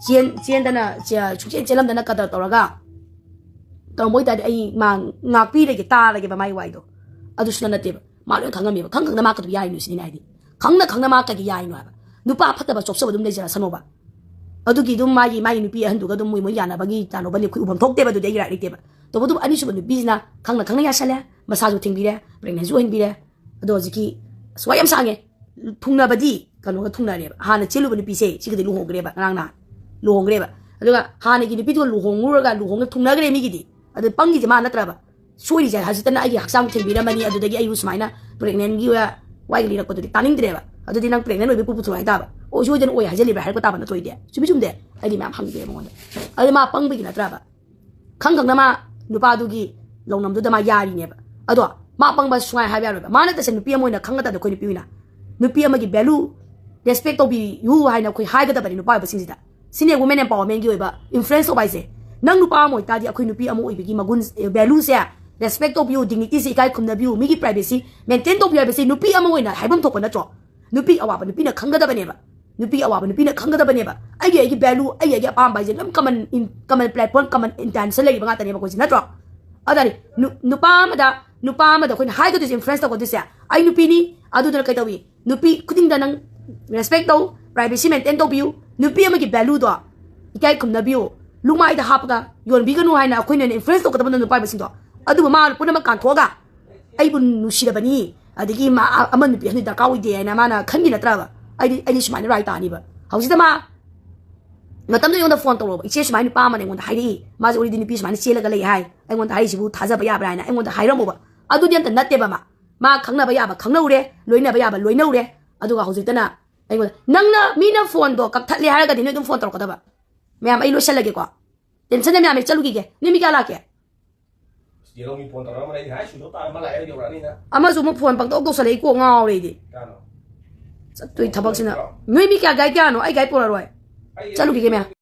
ꯆꯦꯟ-, ꯆꯦꯟꯗꯅ, ꯆꯦ-, ꯁꯨꯡꯆꯦꯟ ꯆꯦꯜꯂꯝꯗꯅ ꯀꯗꯔ ꯇꯧꯔꯒ ꯇꯧꯔꯝꯕ ꯑꯣꯏꯇꯥꯔꯗꯤ ꯑꯩ ꯃꯥ ꯉꯥꯛꯄꯤꯔꯒꯦ, ꯇꯥꯔꯒꯦꯕ ꯃꯥꯒꯤ ꯋꯥꯔꯤꯗꯣ꯫ ꯑꯗꯨꯁꯨ ꯅꯠꯇꯦꯕ꯫ ꯃꯥ ꯂꯣꯏ ꯈꯪꯉꯝꯃꯦꯕ꯫ ꯈꯪ ꯈꯪꯅ ꯃꯥ ꯀꯩꯗꯧ ꯌꯥꯔꯤꯅꯣ ꯁꯤꯅꯤ ꯑꯩꯅ ꯍꯥꯏꯗꯤ꯫ ꯈꯪꯅ ꯈꯪꯅ ꯃꯥ ꯀꯩꯒꯤ ꯌꯥꯔꯤꯅꯣ ꯍꯥꯏꯕ? ꯅꯨꯄꯥ ꯐꯠꯇꯕ ꯆꯣꯞꯆꯕ ꯑꯗꯨꯝ ꯂꯩꯖꯔꯁꯅꯣꯕ꯫ ꯑꯗꯨꯒꯤ ꯑꯗꯨꯝ ꯃꯥꯒꯤ, ꯃꯥꯒꯤ ꯅꯨꯄꯤ ꯑꯍꯟꯗꯨꯒ ꯑꯗꯨꯝ ꯃꯣꯏ, ꯃꯣꯏ ꯌꯥꯅꯕꯒꯤ ꯇꯥꯅꯧꯕꯅꯤ, ꯑꯩꯈꯣꯏ ꯎꯐꯝ ꯊꯣꯛꯇꯦꯕ꯫ ꯑꯗꯨꯗꯤ ꯑꯩꯒꯤ ꯔꯥꯏꯠ ꯂꯩꯇꯦꯕ꯫ ꯇꯧꯕꯇꯕꯨ ꯑꯅꯤꯁꯨꯕ ꯅꯨꯄꯤꯁꯤꯅ ꯈꯪꯅ ꯈꯪꯅ ꯌꯥꯁꯜꯂꯦ, ꯃꯁꯥꯁꯨ ꯊꯤꯡꯕꯤꯔꯦ, ꯄ꯭ꯔꯦꯒꯅꯦꯟꯁꯨ ꯑꯣꯏꯍꯟꯕꯤꯔꯦ꯫ ꯑꯗꯣ ꯍꯧꯖꯤꯛꯀꯤ, ꯑꯁ, ꯋꯥ ꯌꯥꯝ ꯁꯥꯡꯉꯦ꯫ ꯊꯨꯡꯅꯕꯗꯤ ꯀꯩꯅꯣꯒ ꯊꯨꯡꯅꯔꯦꯕ꯫ ꯍꯥꯟꯅ ꯆꯦꯜꯂꯨꯕ ꯅꯨꯄꯤꯁꯦ ꯁꯤꯒꯗꯤ ꯂꯨꯍꯣꯡꯈ꯭ꯔꯦꯕ, ꯉꯔꯥꯡ ꯅꯍꯥꯟ ꯂꯨꯍꯣꯡꯈ꯭ꯔꯦꯕ꯫ ꯑꯗꯨꯒ ꯍꯥꯟꯅꯒꯤ ꯅꯨꯄꯤꯗꯨꯒ ꯂꯨꯍꯣꯡꯉꯨꯔꯒ ꯂꯨꯍꯣꯡꯉ ꯊꯨꯡꯅꯈ꯭ꯔꯦ ꯃꯤꯒꯤꯗꯤ꯫ ꯑꯗꯨ ꯄꯪꯉꯤꯁꯦ ꯃꯥ ꯅꯠꯇ꯭ꯔꯕ? ꯁꯣꯏꯔꯤꯁꯦ ꯍꯧꯖꯤꯛꯇꯅ ꯑꯩꯒꯤ ꯍꯛꯆꯥꯡ ꯊꯦꯡꯕꯤꯔꯝꯃꯅꯤ, ꯑꯗꯨꯗꯒꯤ ꯑꯩꯕꯨ ꯁꯨꯃꯥꯏꯅ ꯄ꯭ꯔꯦꯒꯅꯦꯟꯒꯤ ꯋꯥꯏꯒ ꯂꯤꯔꯛꯄꯗꯨꯗꯤ ꯇꯥꯅꯤꯡꯗ꯭ꯔꯦꯕ꯫ ꯑꯗꯨꯗꯤ ꯅꯪ ꯄ꯭ꯔꯦꯒꯅꯦꯟ ꯑꯣꯏꯕꯩ ꯄꯨ ꯄꯨꯊꯣꯔꯛꯑꯣ ꯍꯥꯏ ꯇꯥꯕ꯫ ꯑꯣ, ꯁꯣꯏꯗꯅ ꯑꯣꯏ ꯍꯥꯏꯖꯜꯂꯤꯕ꯭ꯔꯥ ꯍꯥꯏꯔꯛꯄ ꯇꯥꯕ ꯅꯠꯇ꯭ꯔꯣ? ꯑꯩꯗꯤ ꯆꯨꯝꯃꯤ ꯆꯨꯝꯗꯦ? ꯑꯩꯗꯤ ꯃꯌꯥꯝ ꯍꯪꯈ꯭ꯔꯦ ꯃꯉꯣꯟꯗ꯫ ꯑꯗꯨ ꯃꯥ ꯄꯪꯕꯒꯤ ꯅꯠꯇ꯭ꯔꯕ? ꯈꯪ ꯈꯪꯅ ꯃꯥ ꯅꯨꯄꯥꯗꯨꯒꯤ ꯂꯧꯅꯝꯗꯨꯗ ꯃꯥ ꯌꯥꯔꯤꯅꯦꯕ꯫ ꯑꯗꯣ ꯃꯥ ꯄꯪꯕ ꯁꯨꯡꯉꯥꯏ ꯍꯥꯏꯕ ꯌꯥꯔꯣꯏꯕ꯫ ꯃꯥ ꯅꯠꯇꯁꯦ ꯅꯨꯄꯤ ꯑꯃ ꯑꯣꯏꯅ ꯈꯪꯒꯗꯕꯗꯣ ꯑꯩꯈꯣꯏ ꯅꯨꯄꯤ ꯑꯣꯏꯅ꯫ ꯅꯨꯄꯤ ꯑꯃꯒꯤ ꯚꯦꯂꯨ ꯔꯦꯁꯄꯦꯛ ꯇꯧꯕꯤꯌꯨ ꯍꯥꯏꯅ ꯑꯩꯈꯣꯏ ꯍꯥꯏꯒꯗꯕꯅꯤ ꯅꯨꯄꯥ ꯑꯣꯏꯕꯁꯤꯡꯁꯤꯗ꯫ ꯁꯤꯅꯦ ꯋꯨꯃꯦꯟ ꯑꯦꯝꯄꯥꯋꯔꯃꯦꯟꯒꯤ ꯑꯣꯏꯕ ꯏꯟꯐ꯭ꯂꯨꯌꯦꯟꯁ ꯇꯧꯕ ꯍꯥꯏꯁꯦ꯫ ꯅꯪ ꯅꯨꯄꯥ ꯑꯃ ꯑꯣꯏꯇꯥꯔꯗꯤ ꯑꯩꯈꯣꯏ ꯅꯨꯄꯤ ꯑꯃ ꯑꯣꯏꯕꯒꯤ ꯃꯒꯨꯟ, ꯚꯦꯂꯨꯁꯦ, ꯔꯦꯁꯄꯦꯛ ꯇꯧꯕꯤꯌꯨ, ꯗꯤꯒꯅꯤꯇꯤꯁꯦ ꯏꯀꯥꯏ ꯈꯨꯝꯅꯕꯤꯌꯨ, ꯃꯤꯒꯤ ꯄ꯭ꯔꯥꯏꯚꯦꯁꯤ ꯃꯦꯟꯇꯦꯟ ꯇꯧꯕꯤꯌꯨ ꯍꯥꯏꯕꯁꯤ ꯅꯨꯄꯤ ꯑꯃ ꯑꯣꯏꯅ ꯍꯥꯏꯐꯝ ꯊꯣꯛꯄ ꯅꯠꯇ꯭ꯔꯣ? ꯅꯨꯄꯤ ꯑꯋꯥꯕ ꯅꯨꯄꯤꯅ ꯈꯪꯒꯗꯕꯅꯦꯕ꯫ ꯅꯨꯄꯤ ꯑꯋꯥꯕ ꯅꯨꯄꯤꯅ ꯈꯪꯒꯗꯕꯅꯦꯕ꯫ ꯑꯩꯒꯤ, ꯑꯩꯒꯤ ꯚꯦꯂꯨ, ꯑꯩꯒꯤ, ꯑꯩꯒꯤ ꯑꯄꯥꯝꯕ ꯍꯥꯏꯁꯦ ꯑꯗꯨꯝ ꯀꯃꯟ, ꯀꯃꯟ ꯄ꯭ꯂꯦꯠꯐꯣꯝ, ꯀꯃꯟ ꯏꯟꯇꯦꯟꯁꯟ ꯂꯩꯔꯤꯕ ꯉꯥꯛꯇꯅꯦꯕ ꯑꯩꯈꯣꯏꯁꯦ, ꯅꯠꯇ꯭ꯔꯣ? ꯑꯗꯨꯅꯤ ꯅꯨ-, ꯅꯨꯄꯥ ꯑꯃꯗ, ꯅꯨꯄꯥ ꯑꯃꯗ ꯑꯩꯈꯣꯏꯅ ꯍꯥꯏꯒꯗꯣꯏꯁꯦ, ꯏꯟꯐ꯭ꯂꯨꯌꯦꯟꯁ ꯇꯧꯒꯗꯣꯏꯁꯦ ꯑꯩ ꯅꯨꯄꯤꯅꯤ꯫ ꯑꯗꯨꯗꯨꯅ ꯀꯩꯗꯧꯏ? ꯅꯨꯄꯤ ꯈꯨꯗꯤꯡꯗ ꯅꯪ ꯔꯦꯁꯄꯦꯛ ꯇꯧ, ꯄ꯭ꯔꯥꯏꯚꯦꯁꯤ ꯃꯦꯟꯇꯦꯟ ꯇꯧꯕꯤꯌꯨ, ꯅꯨꯄꯤ ꯑꯃꯒꯤ ꯚꯦꯂꯨꯗꯣ ꯏꯀꯥꯏ ꯈꯨꯝꯅꯕꯤꯌꯨ꯫ ꯂꯨꯛꯃꯥꯏꯗ ꯍꯥꯞꯄꯒ ꯌꯣꯟꯕꯤꯒꯅꯨ ꯍꯥꯏꯅ ꯑꯩꯈꯣꯏꯅ ꯑꯣꯏꯅ ꯏꯟꯐ꯭ꯂꯨꯌꯦꯟꯁ ꯇꯧꯒꯗꯕ ꯅꯨꯄꯥ ꯃꯁꯤꯡꯗꯣ, ꯑꯗꯨꯕꯨ ꯃꯥ ꯄꯨꯝꯅꯃꯛ ꯀꯥꯟꯊꯣꯛꯑꯒ ꯑꯩꯕꯨ ꯅꯨꯡꯁꯤꯔꯕꯅꯤ, ꯑꯗꯒꯤ ꯃꯥ ꯑꯃ ꯅꯨꯄꯤ ꯑꯅꯤ ꯗꯔꯀꯥꯔ ꯑꯣꯏꯗꯦ ꯍꯥꯏꯅ ꯃꯥꯅ ꯈꯟꯈꯤ ꯅꯠꯇ꯭ꯔꯕ? ꯑꯩꯗꯤ ꯑꯩꯗꯤ ꯁꯨꯃꯥꯏꯅ ꯔꯥꯏ ꯇꯥꯅꯤꯕ꯫ ꯍꯧꯖꯤꯛꯇ ꯃꯥ ꯃꯇꯝꯗꯨꯗ ꯑꯩꯉꯣꯟꯗ ꯐꯣꯟ ꯇꯧꯔꯛꯑꯣꯕ, "ꯏꯆꯦ, ꯁꯨꯃꯥꯏꯅ ꯅꯨꯄꯥ ꯑꯃꯅ ꯑꯩꯉꯣꯟꯗ ꯍꯥꯏꯔꯛꯏ, ꯃꯥꯁꯦ already ꯅꯨꯄꯤ ꯁꯨꯃꯥꯏꯅ ꯆꯦꯜꯂꯒ ꯂꯩ ꯍꯥꯏ, ꯑꯩꯉꯣꯟꯗ ꯍꯥꯏꯔꯤꯁꯤꯕꯨ ꯊꯥꯖꯕ ꯌꯥꯕ꯭ꯔꯥ?" ꯍꯥꯏꯅ ꯑꯩꯉꯣꯟꯗ ꯍꯥꯏꯔꯝꯃꯣꯕ꯫ ꯑꯗꯨꯗꯤ ꯑꯝꯇ ꯅꯠꯇꯦꯕ꯫ ꯃꯥ ꯃꯥ ꯈꯪꯅꯕ ꯌꯥꯕ ꯈꯪꯅꯧꯔꯦ, ꯂꯣꯏꯅꯕ ꯌꯥꯕ ꯂꯣꯏꯅꯧꯔꯦ꯫ ꯑꯗꯨꯒ ꯍꯧꯖꯤꯛꯇꯅ ꯑꯩꯉꯣꯟꯗ, ꯅꯪꯅ ꯃꯤꯅ ꯐꯣꯟꯗꯣ ꯀꯛꯊꯠꯂꯦ ꯍꯥꯏꯔꯒꯗꯤ ꯅꯣꯏ ꯑꯗꯨꯝ ꯐꯣꯟ ꯇꯧꯔꯛꯀꯗꯕ꯫ ꯃꯌꯥꯝ, ꯑꯩ ꯂꯣꯏꯁꯜꯂꯒꯦꯀꯣ, ꯇꯦꯟꯁꯟꯗ ꯃꯌꯥꯝ, ꯑꯩ ꯆꯠꯂꯨꯈꯤꯒꯦ꯫ ꯅꯣꯏ ꯃꯤ ꯀꯌꯥ ꯂꯥꯛꯀꯦ? ꯌꯦꯂꯣꯃꯤ ꯐꯣꯟ ꯇꯧꯔꯛꯑꯝꯕꯅꯦ, ꯑꯩ ꯉꯥꯏ ꯁꯨꯗꯧ ꯇꯥꯔ ꯃꯥ ꯂꯥꯛꯑꯦ ꯌꯧꯔꯛꯑꯅꯤꯅ꯫ ꯑꯃꯁꯨ ꯑꯃꯨꯛ ꯐꯣꯟ ꯄꯪꯇꯧ ꯇꯧꯁꯜꯂꯛꯏ, ꯀꯣꯛ ꯉꯥꯎꯔꯦ ꯑꯩꯗꯤ꯫ ꯀꯌꯥꯅꯣ? ꯆꯠꯇꯣꯏ ꯊꯕꯛꯁꯤꯅ꯫ ꯅꯣꯏ ꯃꯤ ꯀꯌꯥ, ꯒꯥꯔꯤ ꯀꯌꯥꯅꯣ? ꯑꯩ ꯒꯥꯔꯤ ꯄꯨꯔꯛꯑꯔꯣꯏ꯫ ꯑꯩ ꯆꯠꯂꯨꯈꯤꯒꯦ ꯃꯌꯥꯝ꯫